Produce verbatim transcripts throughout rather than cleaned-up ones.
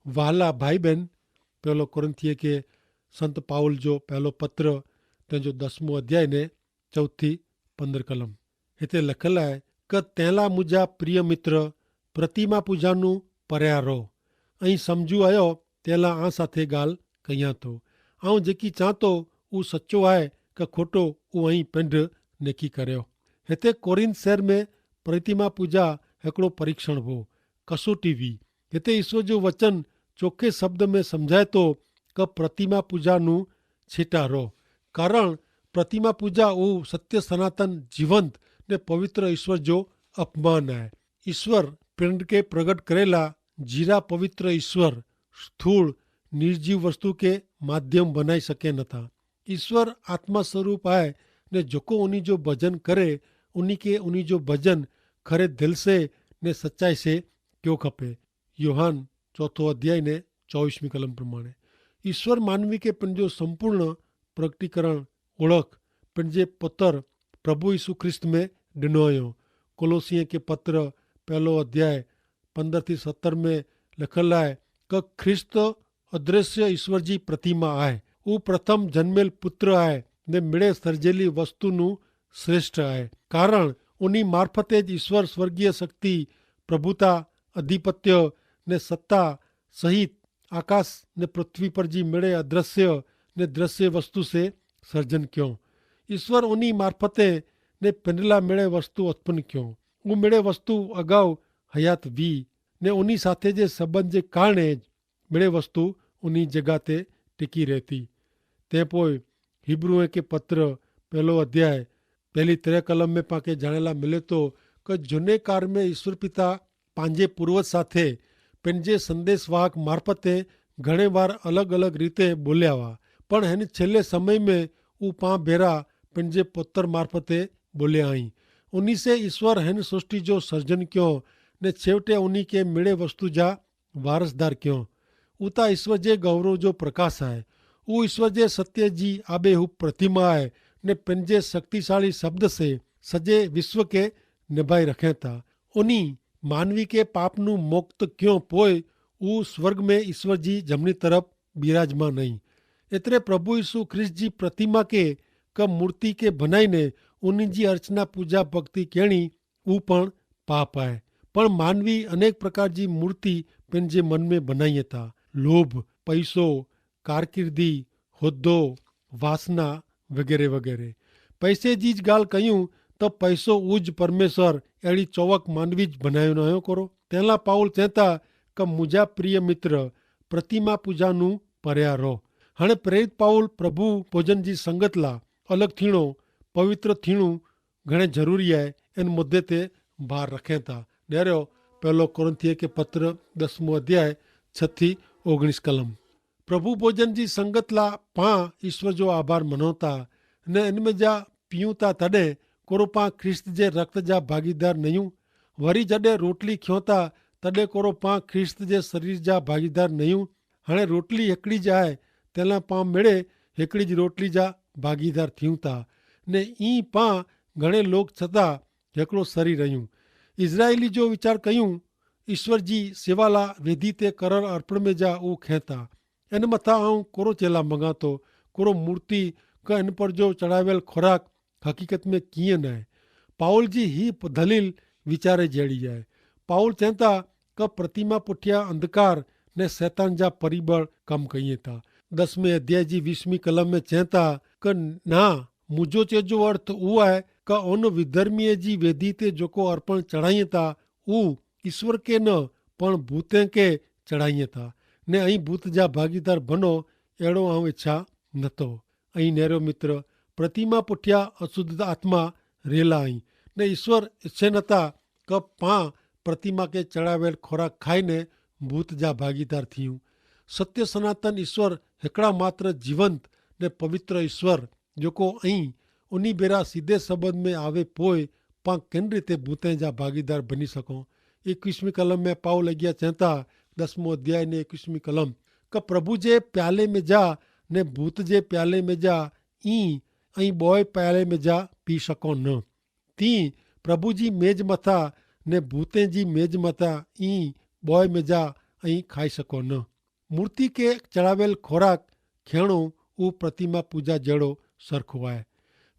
વહાલા ભાઈબેન, પહેલો કોરિંથીય કે સંત પાઉલ જો પહેલો પત્ર, તેનો દસમો અધ્યાય ને ચૌથી પંદર કલમ. હેતા લખેલા હૈ, કે તેલા મુજા પ્રિય મિત્ર, પ્રતિમા પૂજાનું પર્યા રહો. અહીં સમઝુ આયો તેલા આ સાથે ગાલ કહિયા તો, આઉં જેકી ચાંતો ઉં સચો આય કે ખોટો, ઉં અહીં પેંધ નેકી કર્યો. હેતા કોરિંથ શહેર મેં પ્રતિમા પૂજા હેકડો પરીક્ષણ હો, કસોટી વી. હેતા ઈસવ જો વચન ચોખે શબ્દ મેં સમઝાય તો, કે પ્રતિમા પૂજાનું છેટા રહો. કારણ પ્રતિમા પૂજા ઉં સત્ય સનાતન જીવંત ને પવિત્ર ઈસવ જો અપમાન આય. ઈસ્વર પેંડ કે પ્રગટ કરેલા જીરા પવિત્ર ઈસ્વર સ્થૂળ નિર્જીવ વસ્તુ કે માધ્યમ બનાઈ શકે નતા. ઈસ્વર આત્મા સ્વરૂપ આય, ને જોકો ઉની જો ભજન કરે ઉની કે ઉની જો ભજન ખરે દિલ સે ને સચ્ચાઈ સે ક્યો ખપે. યોહાન ચોથો અધ્યાય ને ચોવીસમી કલમ પ્રમાણે ઈસ્વર માનવી કે પન જો સંપૂર્ણ પ્રગટીકરણ ઓળખ પન જે પતર પ્રભુ ઈસુ ખ્રિસ્ત મેં ડેનો અયો. કોલોસિયા કે પત્ર પહેલો અધ્યાય પંદર થી સત્તર મેં લખેલા હૈ, કે ખ્રિસ્ત અદ્રશ્ય ઈસ્વર જી પ્રતિમા આય. ઉપ્રથમ જન્મેલ પુત્ર આય, ને મેળે સર્જેલી વસ્તુનું શ્રેષ્ઠ આય. કારણ ઉની મારફતે જ ઈસ્વર સ્વર્ગીય શક્તિ, પ્રભુતા, અધિપત્ય ને સત્તા સહિત આકાશ ને પૃથ્વી પર જી મેળે અદ્રશ્ય ને દ્રશ્ય વસ્તુ સે સર્જન ક્યો. ઈસ્વર ઉની મારફતે ને પેંડલા મેળે વસ્તુ ઉત્પન ક્યો. ઉમેડે વસ્તુ અગાઉ હયાત વી, ને ઉની સાથે જે સંબંધ જે કારણે જ મેડે વસ્તુ ઉની જગા તે ટીકી રહેતી. તે પોય હિબ્રૂ કે પત્ર પહેલો અધ્યાય પહેલી ત્રે કલમ મેં પાંકે જાણેલા મિલે તો, કે જુને કાર મેં ઈસ્વર પિતા પાંજે પૂર્વજ સાથે પેનજે સંદેસવાહક મારફતે ઘણે વાર અલગ અલગ રીતે બોલ્યા વા, પણ હેન છેલ્લે સમય મેં ઉપાં ભેરા પેનજે પત્ર મારફતે બોલ્યા અહીં. ઉની સે ઈસ્વર હેન સૃષ્ટિ જો સર્જન ક્યો, ને છેવટે ઉની કે મેળે વસ્તુ જા વારસદાર ક્યો. ઉતા ઈસ્વર જે ગૌરવ જો પ્રકાશ આય. ઉ ઈસ્વર જે સત્ય જી આબેહૂબ પ્રતિમા આય, ને પેનજે શક્તિશાળી શબ્દ સે સજે વિશ્વ કે નિભાઈ રખેતા. ઉની માનવી કે પાપનું મુક્ત ક્યો પોય ઉ સ્વર્ગ મેં ઈસ્વર જી જમણી તરફ બિરાજમાન નહીં. એતરે પ્રભુ ઈસુ ખ્રિસ્ત જી પ્રતિમા કે ક મૂર્તિ કે ભનાઈ ને ઉની જી અર્ચના પૂજા ભક્તિ કેણી ઉ પણ પાપ આય. પણ માનવી અનેક પ્રકાર જી મૂર્તિ પેનજે મન મેં ભનાઈ થા. લોભ, પૈસો, કારકિર્દી, હોદ્દો, વાસના વગેરે વગેરે. પૈસે જી જ ગાલ કહ્યું તો પૈસો ઉજ પરમેશ્વર એડી ચોવક માનવી જ ભનાયો નયો કરો. તેના પાઉલ ચેતા કે મુજા પ્રિય મિત્ર, પ્રતિમા પૂજાનું પર્યા રોહ. હણે પ્રેરિત પાઉલ પ્રભુ ભોજન જી સંગતલા અલગ થીણો, પવિત્ર થીણું ઘણે જરૂરી આય એન મુદ્દે તે ભાર રખેતા. ડેરો પહેલો કોરિંથીય કે પત્ર દસમો અધ્યાય છ થી ઓગણીસ કલમ. પ્રભુ ભોજન જી સંગતલા પાં ઈસ્વર જો આભાર મનોતા, ને એન મેં જા પીઉતા તદે કોરો પાં ખ્રિસ્ત જે રક્ત જા ભાગીદાર નયું? વરી જડે રોટલી ખ્યોતા તદે કોરો પાં ખ્રિસ્ત જે શરીર જા ભાગીદાર નયું? હણે રોટલી હેકડી જ આય, તેલા પાં મેળે હેકડી જ રોટલી જા ભાગીદાર થિયું તા. ને ઈ પાં ઘણે લોક છતાં હેકડો સરી રહ્યું. ઇઝરાયેલી જો વિચાર કહ્યું, ઈસ્વર જી સેવાલા વેધી તે કરણ અર્પણ મેં જા ઉં ખેંતા. એન મતા આઉં કોરો ચેલા મંગાતો? કોરો મૂર્તિ કા એન પર જો ચડાવેલ ખોરાક હકીકત મેં કિયા નાય? પાઉલ જી હી દલીલ વિચારે જેડી આય. પાઉલ ચેંતા કે પ્રતિમા પુઠ્યા અંધકાર ને સૈતાન જા પરિબળ કમ કહિયે તા. દસમે અધ્યાય જી વીસમી કલમ મેં ચેંતા કે ના, મુજો ચેજો અર્થ ઉઆ હૈ કે ઉન વિધર્મીય જી વેધી તે જોકો અર્પણ ચઢાઇયે તા ઉ ઇશ્વર કે ન પણ ભૂતે કે ચઢાઇયે તા, ને અહીં ભૂત જા ભાગીદાર ભનો એડો આઉં ઇચ્છા નતો. અહીં નેરો મિત્ર, પ્રતિમા પુઠ્યા અશુદ્ધ આત્મા રેલા અહીં, ને ઇશ્વર ઇચ્છે નતા કે પાં પ્રતિમા કે ચડાવેલ ખોરાક ખાઈ ને ભૂત જા ભાગીદાર થિયું. સત્ય સનાતન ઇશ્વર હેકડા માત્ર જીવંત ને પવિત્ર ઇશ્વર જોકો અહીં ઉની ભેરા સીધે સંબંધ મેં આવે પોય પાં કેન રીતે ભૂતે જા ભાગીદાર ભની શકો? એકવીસમી કલમ મેં પાઉલ અગિયા ચેંતા, દસમો અધ્યાય ને એકવીસમી કલમ, કે પ્રભુ જે પ્યાલે મેં જા ને ભૂત જે પ્યાલે મેં જા, ઈ અહીં બોય પ્યાલે મેં જા પી શકો ન. તી પ્રભુ જી મેજ મતા ને ભૂતે જી મેજ મતા ઈ બોય મેં જા અહીં ખાઈ શકો ન. મૂર્તિ કે ચડાવેલ ખોરાક ખેણો ઉપ્રતિમા પૂજા જેડો સરખો આય.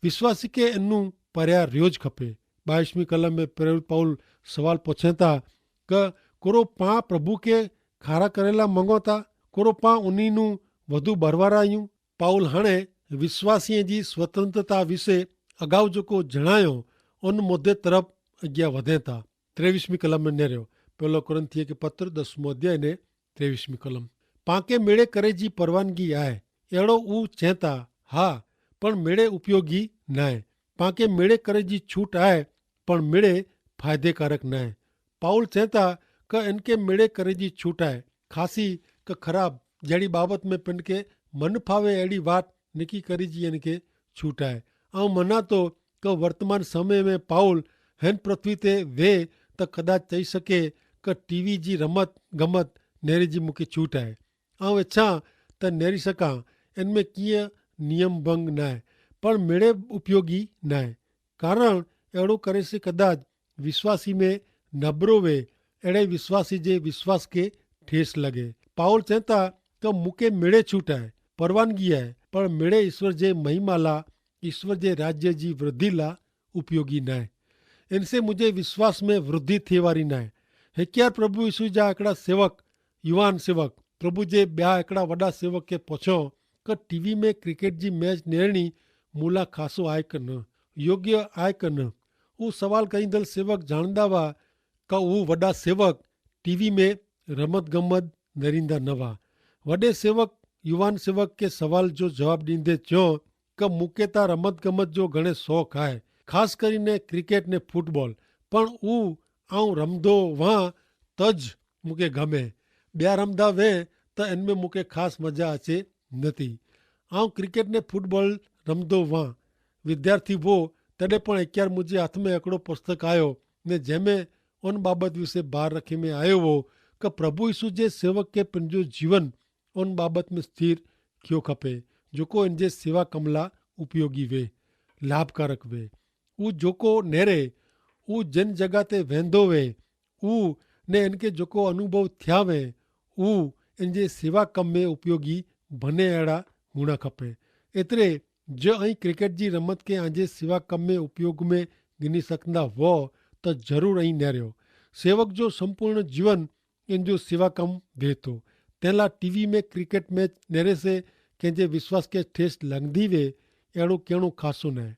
વિશ્વાસી કે એનનું પર્યાર રહ્યો જ ખપે. બાવીસમી કલમ મેં પ્રેરિત પાઉલ સવાલ પછેતા કે કોરો પા પ્રભુ કે ખારા કરેલા મંગોતા? કોરો પા ઉનીનું વધુ ભરવારા આયું? પાઉલ હણે વિશ્વાસીએ જી સ્વતંત્રતા વિશે અગાઉ જોકો જણાયો અન મોધે તરફ અગિયા વધેતા. ત્રેવીસમી કલમ મેં નેર્યો. પહેલો કોરિંથીય કે પત્ર દસમો અધ્યાય ને ત્રેવીસમી કલમ. પાંકે મેળે કરે જી પરવાનગી આય એડો ઉં ચેતા? હા, પણ મેળે ઉપયોગી નાય. પાંકે મેળે કરે જી છૂટ આય પણ મેળે ફાયદેકારક નાય. પાઉલ ચેતા કે એનકે મેળે કરે જી છૂટ આય, ખાસી કે ખરાબ જેડી બાબત મેં પેનકે મન ફાવે એડી વાટ નેકી કરી જી એનકે છૂટ આય. આઉં મનાતો કે વર્તમાન સમય મેં પાઉલ હેન પૃથ્વી તે વે તો કદાચ ચહી શકે કે ટીવી જી રમત ગમત નેરે જી મુખી છૂટ આય. આઉં એચ્છા તો નેરી શકા. એન મેં કિયા નિયમ ભંગ નાય પણ મેળે ઉપયોગી નાય. કારણ એડો કરે સે કદાચ વિશ્વાસી મેં નબરો વે એડે વિશ્વાસી જે વિશ્વાસ કે ઠેસ લગે. પાઉલ ચેતા કે મુકે મેળે છૂટ આય, પરવાનગી આય પણ મેળે ઈશ્વર જે મહિમાલા ઈશ્વર જે રાજ્ય જી વૃદ્ધિલા ઉપયોગી નાય. એનસે મુઝે વિશ્વાસ મેં વૃદ્ધિ થેવારી નાય. હેક્યાર પ્રભુ ઈસુ જા એકડા સેવક, યુવાન સેવક પ્રભુ જે બ્યા એકડા વડા સેવક કે પછો કે ટીવી મેં ક્રિકેટ જી મેચ નેરણી મુલા ખાસો આય કે ન, યોગ્ય આય કે ન? ઉસ સવાલ કઈ દલ સેવક જાણદા વા કે ઉહ વડા સેવક ટીવી મેં રમત ગમત નેરીંદા નવા. વડે સેવક યુવાન સેવક કે સવાલ જો જવાબ દીંદે ચ્યો કે મુકે તા રમત ગમત જો ઘણે શોખ આય, ખાસ કરીને ક્રિકેટ ને ફૂટબોલ. પણ ઉં આઉં રમદો વાં તજ મુકે ગમે. બ્યા રમદા વે તો એન મેં મુકે ખાસ મજા અચે નથી. આઉં ક્રિકેટ ને ફૂટબોલ રમદો વાં વિદ્યાર્થી વો તેડે પણ એક્યાર મુઝે હાથ મેં એકડો પુસ્તક આયો ને જેમે ઉન બાબત વિશે ભાર રખી મેં આયો વો કે પ્રભુ ઈસુ જે સેવક કે પન જો જીવન ઉન બાબત મેં સ્થિર ક્યો ખપે જોકો એન જે સેવા કમલા ઉપયોગી વે, લાભકારક વે. ઉ જોકો નેરે ઉ જેન જગા તે વેંધો વે ઉ ને એન કે જોકો અનુભવ થ્યા વે ઉ એન જે સેવા કમ મેં ઉપયોગી ભને એડા હુણા ખપે. એતરે જો અહીં ક્રિકેટ જી રમત કે આજે સેવા કમ મેં ઉપયોગ મેં ગિની સકંદા વો તો જરૂર અહીં નેર્યો. સેવક જો સંપૂર્ણ જીવન એન જો સેવા કમ વેતો તેના ટીવી મેં ક્રિકેટ મેચ નેરે સે કે જે વિશ્વાસ કે ઠેસ લંગદી વે એડો કેણો ખાસો નાય.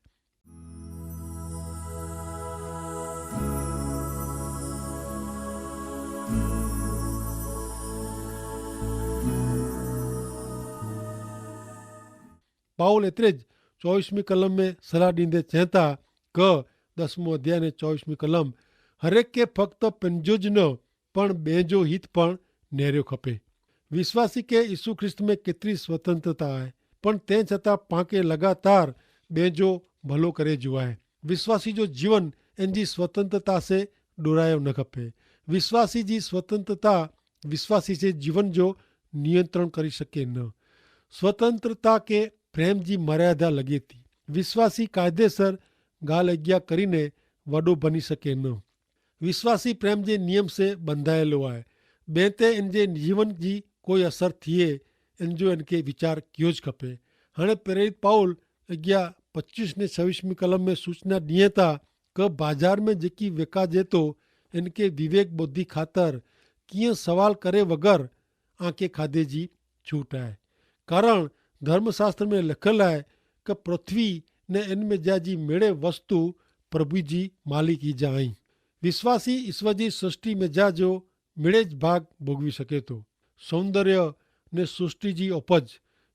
પાઉલ એતરે જ ચોવીસમી કલમ મેં સલાહ દીંદે ચેતા કે દસમો અધ્યાય ને ચોવીસમી કલમ હરેક કે ફક્ત પંજો જ ન પણ બેંજો હિત પણ નેર્યો ખપે. વિશ્વાસી કે ઈસુ ખ્રિસ્ત મેં કેતરી સ્વતંત્રતા આય પણ તે છતાં પાંકે લગાતાર બેંજો ભલો કરે જુઆય. વિશ્વાસી જો જીવન એનજી સ્વતંત્રતા સે ડોરાયો ન ખપે. વિશ્વાસી જી સ્વતંત્રતા વિશ્વાસી સે જીવન જો નિયંત્રણ કરી શકે ન. સ્વતંત્રતા કે પ્રેમ જી મર્યાદા લગેતી વિશ્વાસી કાયદેસર ગાલ અજ્ઞા કરીને વડો ભની શકે ન. વિશ્વાસી પ્રેમ જે નિયમ સે બંધાયેલો આય. બેંતે એન જે જીવન જી કોઈ અસર થિયે એન જો એન કે વિચાર કિયો જ ખપે. હણે પ્રેરિત પાઉલ અગિયા પચ્ચીસ ને છવીસમી કલમ મેં સૂચના દિયે તા કે બાજાર મેં જેકી વેકા જેતો એન કે વિવેક બોધિ ખાતર કિયા સવાલ કરે વગર આંકે ખાધે જી છૂટ આય. કારણ ધર્મશાસ્ત્ર મેં લખલ આય કે પૃથ્વી ને એન મેં જા જી મેળે વસ્તુ પ્રભુ જી માલિકી જા અહીં. વિશ્વાસી ઈસ્વર જી સૃષ્ટિ મેં જા જો મેળે જ ભાગ ભોગવી શકેતો. સૌંદર્ય ને સૃષ્ટિ જી ઓપજ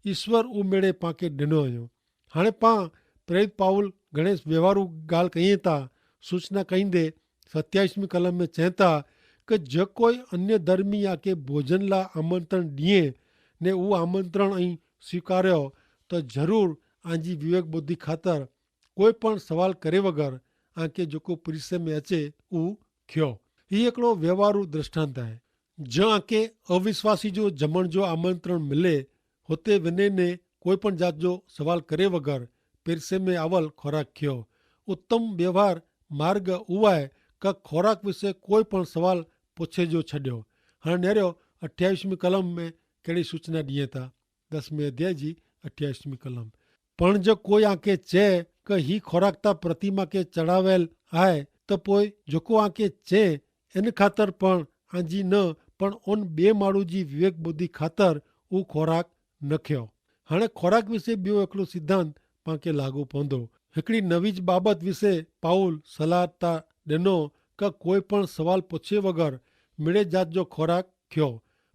ઈસ્વર ઉમેડે પાંકે ડેનો અયો. હાણે પાં પ્રેરિત પાઉલ ગણેશ વ્યવહારુ ગાલ કહિયે તા સૂચના કહિંદે સત્યાઈસમી કલમ મેં ચેંતા કે જો કોઈ અન્ય ધર્મી આકે ભોજન લા આમંત્રણ દિયે ને ઉ આમંત્રણ અહીં સ્વીકાર્યો તો જરૂર આજી વિવેક બોધિ ખાતર કોઈ પણ સવાલ કરે વગર આકે જોકો પરિસે મેં અચે ઉ ખ્યો. હી એકડો વ્યવહારુ દ્રષ્ટાંત હૈ. જો આકે અવિશ્વાસી જો જમણ જો આમંત્રણ મિલે હોતે વિને ને કોઈ પણ જાત જો સવાલ કરે વગર પરિસે મેં આવલ ખોરાક ખ્યો. ઉત્તમ વ્યવહાર માર્ગ ઉવાય કા ખોરાક વિશે કોઈ પણ સવાલ પોછે જો છડ્યો. હણ નેર્યો અઠ્યાવીસમી કલમ મેં કહેડી સૂચના દિયે તા. દસમે અધ્યાય જી અઠ્યાઈસમી કલમ. પણ જો કોઈ આંકે ચે કે હી ખોરાક તા પ્રતિમા કે ચડાવેલ આય, તો પોય જોકો આંકે ચે એન ખાતર પણ આંજી ન, પણ ઓન બે માળુ જી વિવેક બુદ્ધિ ખાતર ઉં ખોરાક નખ્યો. હણે ખોરાક વિશે બ્યો એકડો સિદ્ધાંત પાંકે લાગુ પોંધો. હિકડી નવી જ બાબત વિશે પાઉલ સલાહ તા દેનો કે કોઈ પણ સવાલ પોછે વગર મેળે જાત જો ખોરાક ખ્યો.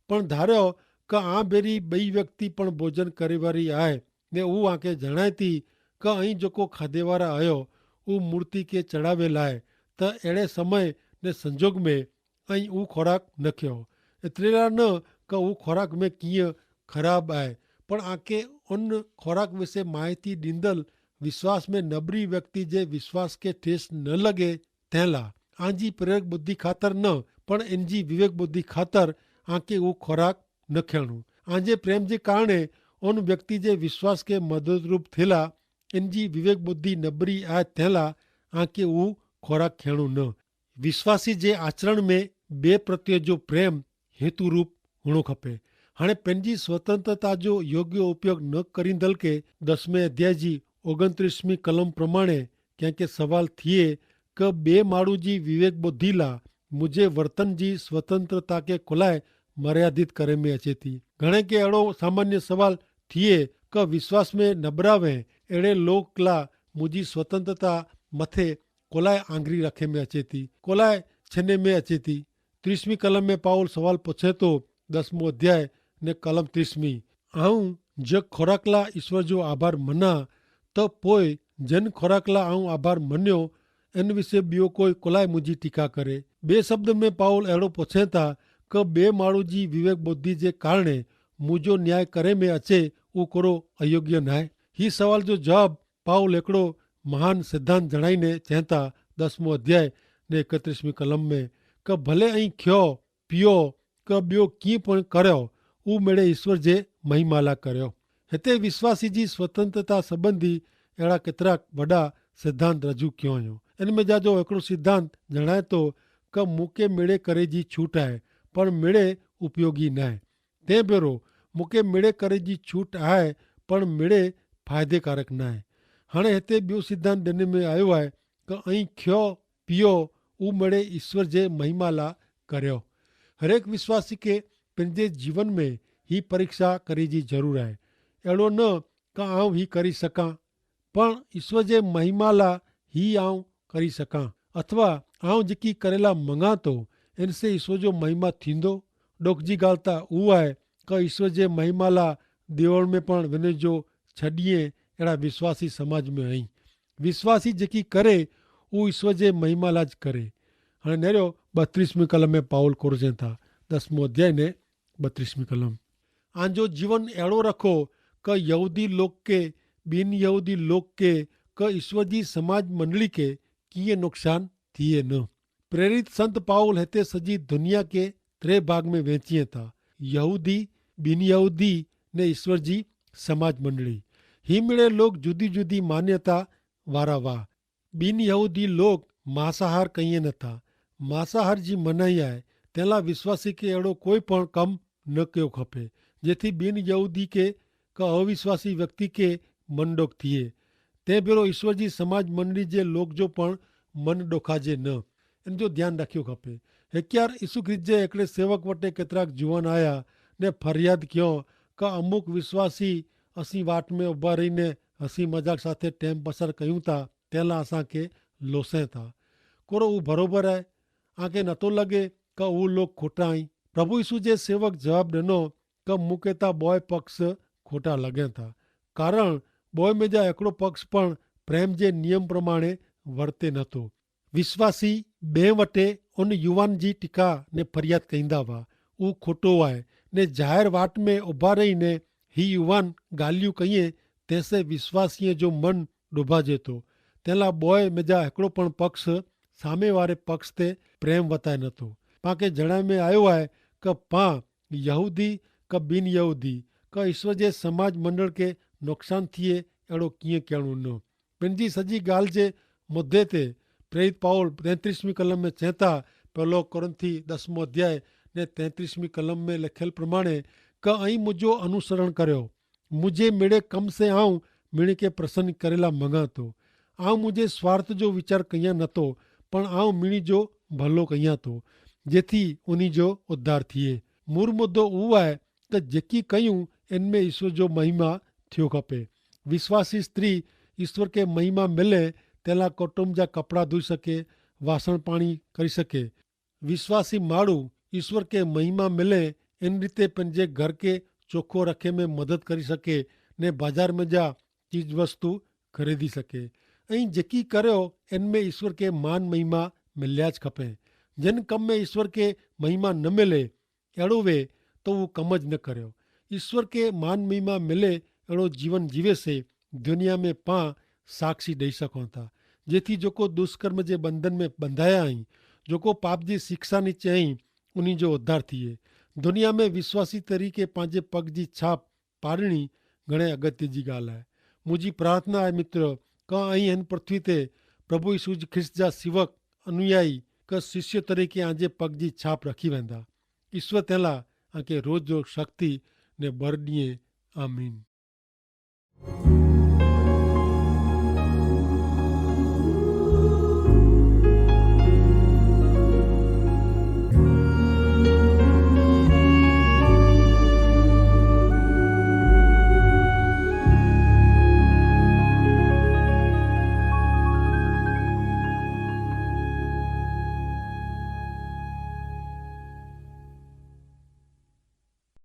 પણ ધાર્યો કે આ ભેરી બઈ વ્યક્તિ પણ ભોજન કરેવારી આય, ને ઉં આંકે જણાયતી કે અહીં જોકો ખાધેવારા આયો ઉં મૂર્તિ કે ચડાવેલ આય, તો એડે સમય ને સંજોગ મેં અહીં ઉં ખોરાક નખ્યો. એતરેલા ન કે ઉં ખોરાક મેં કિયા ખરાબ આય, પણ આંકે અન ખોરાક વિશે માહિતી દીંદલ વિશ્વાસ મેં નબરી વ્યક્તિ જે વિશ્વાસ કે ઠેસ ન લગે તેલા આંજી પ્રેરક બુદ્ધિ ખાતર ન, પણ એનજી વિવેક બુદ્ધિ ખાતર આંકે ઉં ખોરાક ન ખેણું. આંજે પ્રેમ જે કારણે અન વ્યક્તિ જે વિશ્વાસ કે મદદરૂપ થેલા એનજી વિવેક બુદ્ધિ નબરી આય તેલા આંકે ઉં ખોરાક ખેણું ન. વિશ્વાસી જે આચરણ મેં બે પ્રત્યે જો પ્રેમ હેતુરૂપ હુણો ખપે. હણે પેનજી સ્વતંત્રતા જો યોગ્ય ઉપયોગ ન કરીંદલ કે દસમે અધ્યાય જી ઓગણત્રીસમી કલમ પ્રમાણે ક્યાંકે સવાલ થિયે કે બે માળુ જી વિવેક બોધિલા મુઝે વર્તન જી સ્વતંત્રતા કે કોલાએ મર્યાદિત કરે મેં અચેતી. ઘણે કે એડો સામાન્ય સવાલ થિયે કે વિશ્વાસ મેં નબરાવે એડે લોક લા મુઝે સ્વતંત્રતા મતે કોલાએ આંગરી રાખે મેં અચેતી, કોલાએ છેને મેં અચેતી. ત્રીસમી કલમ મેં પાઉલ સવાલ પછેતો દસમો અધ્યાય ને કલમ ત્રીસમી, આઉં જે ખોરાકલા ઈશ્વર જો આભાર મના, તો પોય જેન ખોરાકલા આઉં આભાર મન્યો એન વિશે બિયો કોઈ કોલાએ મુજી ટીકા કરે. બે શબ્દ મેં પાઉલ એડો પછેતા કે બે માળુ જી વિવેક બોધિ જે કારણે મુજો ન્યાય કરે મેં અચે ઉં કોરો અયોગ્ય નાય? હી સવાલ જો જવાબ પાઉલ એકડો મહાન સિદ્ધાંત જણાઈને ચેંતા દસમો અધ્યાય ને એકત્રીસમી કલમ મેં, કે ભલે અહીં ખ્યો પિયો કે બ્યો કિંપણ કર્યો ઉં મેળે ઈશ્વર જે મહિમાલા કર્યો. હેતે વિશ્વાસી જી સ્વતંત્રતા સંબંધી એડા કેતરાક વડા સિદ્ધાંત રજૂ ક્યો અયો. એન મેં જા જો એકડો સિદ્ધાંત જણાયતો કે મુકે મેળે કરે જી છૂટ આય, પણ મેળે ઉપયોગી નાય. તે ભેરો મુકે મેળે કરે જી છૂટ આય, પણ મેળે ફાયદેકારક નાય. હણે હેતે બ્યો સિદ્ધાંત દેને મેં આયો આય કે અહીં ખ્યો પિયો ઉં મેળે ઈશ્વર જે મહિમાલા કર્યો. હરેક વિશ્વાસી કે પેનજે જીવન મેં હી પરીક્ષા કરી જી જરૂર આય. એડો ન કે આઉં હી કરી સકાં, પણ ઈશ્વર જે મહિમાલા હી આઉં કરી સકાં, અથવા આઉં જેકી કરેલા મંગાતો એનસે ઈશ્વર જો મહિમા થીંદો? ડોકજી ગાલતા ઉવાય કે ઈશ્વર જે મહિમાલા દેવળ મેં પણ વેને જો છડિયે એડા વિશ્વાસી સમાજ મેં અહીં. વિશ્વાસી જેકી કરે ઉં ઈશ્વર જે મહિમાલા જ કરે. હણે નેરો બત્રીસમી કલમ મેં પાઉલ કોરજે થા દસમો અધ્યાય ને બત્રીસમી કલમ, આંજો જીવન એડો રખો કે યહૂદી લોગ કે બિનયહૂદી લોગ કે કે ઈશ્વર જી સમાજ મંડળી કે કિંયે નુકસાન થિયે ન. પ્રેરિત સંત પાઉલ હેતે સજી દુનિયા કે ત્રે ભાગ મેં વેંચિયે થા, યહૂદી, બિનયહૂદી ને ઈશ્વર જી સમાજ મંડળી. હી મેળે લોગ જુદી જુદી માન્યતા વારા વાહ. બિનયહૂદી લોગ માંસાહાર કહિયે ન થા. માંસાહાર જી મનાઈ આય તેલા વિશ્વાસી કે એડો કોઈ પણ કમ ન કયો ખપે જેથી બિનયહૂદી કે કે અવિશ્વાસી વ્યક્તિ કે મન ડોક થિયે. તે ભેરો ઈશ્વર જી સમાજ મંડળી જે લોક જો પણ મન ડોખાજે ન. એન જો ધ્યાન રાખ્યો ખપે. હેક્યાર ઈસુ ખ્રિસ્ત જે એકડે સેવક વટે કેતરાક જુવાન આયા ને ફરિયાદ ક્યો કે અમુક વિશ્વાસી અસી વાટ મેં ઉભા રહી ને હસી મજાક સાથે ટેમ પસાર કહ્યું તા તેલા અસાં કે લોસે તા. કોરો ઉં ભરોબર હૈ? આંકે નતો લગે કે ઉં લોક ખોટા હૈં? પ્રભુ ઈસુ જે સેવક જવાબ દેનો કે મુકેતા બોય પક્ષ ખોટા લગે થા. કારણ બોય મેં જા એકડો પક્ષ પણ પ્રેમ જે નિયમ પ્રમાણે વર્તે નતો. વિશ્વાસી બે વટે ઉન યુવાન જી ટીકા ને ફરિયાદ કહીંદા વા ઉં ખોટો આય, ને જાહેર વાટ મેં ઉભા રહી ને હી યુવાન ગાલિયું કહિયે તેસે વિશ્વાસીય જો મન ડોભાજે તો. તેલા બોય મેં જા એકડો પણ પક્ષ સામે વારે પક્ષ તે પ્રેમ વતાય નતો. પાંકે જણાય મેં આયો આય કે પાં યહૂદી કે બિનયહૂદી કે ઈશ્વર જે સમાજ મંડળ કે નુકસાન થિયે એડો કિંય કહેણું ન. પેનજી સજી ગાલ જે મુદ્ધે તે પ્રેરિત પાઉલ તૈત્રીસમી કલમ મેં ચેંતા, પહેલો કોરિંથી દસમો અધ્યાય ને તૈત્રીસમી કલમ મેં લેખેલ પ્રમાણે કે અહીં મુજો અનુસરણ કર્યો. મુજે મેડે કમ સે આઉં મિણી કે પ્રસન્ન કરેલા મંગાતો. આઉં મુજે સ્વાર્થ જો વિચાર કહિયા નતો, પણ આઉં મિણી જો ભલો કહિયા તો, જેથી ઉની જો ઉદ્ધાર થિયે. મૂર મુદ્દો ઉવાય કે જેકી કહ્યું એન મેં ઈશ્વર જો મહિમા થયો ખપે. વિશ્વાસી સ્ત્રી ઈશ્વર કે મહિમા મિલે તેલા કુટુંબ જા કપડા ધોઈ શકે, વાસણ પાણી કરી શકે. વિશ્વાસી માળુ ઈશ્વર કે મહિમા મિલે એન રીતે પન જે ઘર કે ચોખો રખે મેં મદદ કરી શકે, ને બજાર મેં જા ચીજવસ્તુ ખરીદી શકે. અહીં જેકી કર્યો એન મેં ઈશ્વર કે માન મહિમા મિલ્યા જ ખપે. જેન કમ મેં ઈશ્વર કે મહિમા ન મિલે એડો વે, તો વો કમ જ ન કર્યો. ઈશ્વર કે માન મહિમા મિલે એડો જીવન જીવે સે દુનિયા મેં પા સાક્ષી દઈ શકો થા. જેથી જોકો દુષ્કર્મ જે બંધન મેં બંધાયા હૈં, જોકો પાપ જી શિક્ષા નીચે હૈં, ઉની જો ઉદ્ધાર થિયે. દુનિયા મેં વિશ્વાસી તરીકે પાંજે પગ જી છાપ પાડણી ઘણે અગત્ય જી ગાલ હૈ. મુજી પ્રાર્થના હૈ મિત્ર, કા અહીં હૈં પૃથ્વી તે પ્રભુ ઈસુ ખ્રિસ્ત જા સિવક અનુયાયી કા શિષ્ય તરીકે આજે પગ જી છાપ રખી વેંદા. ઈસ્વર તેલા આકે રોજ રોજ શક્તિ ને બરદિયે. આમીન.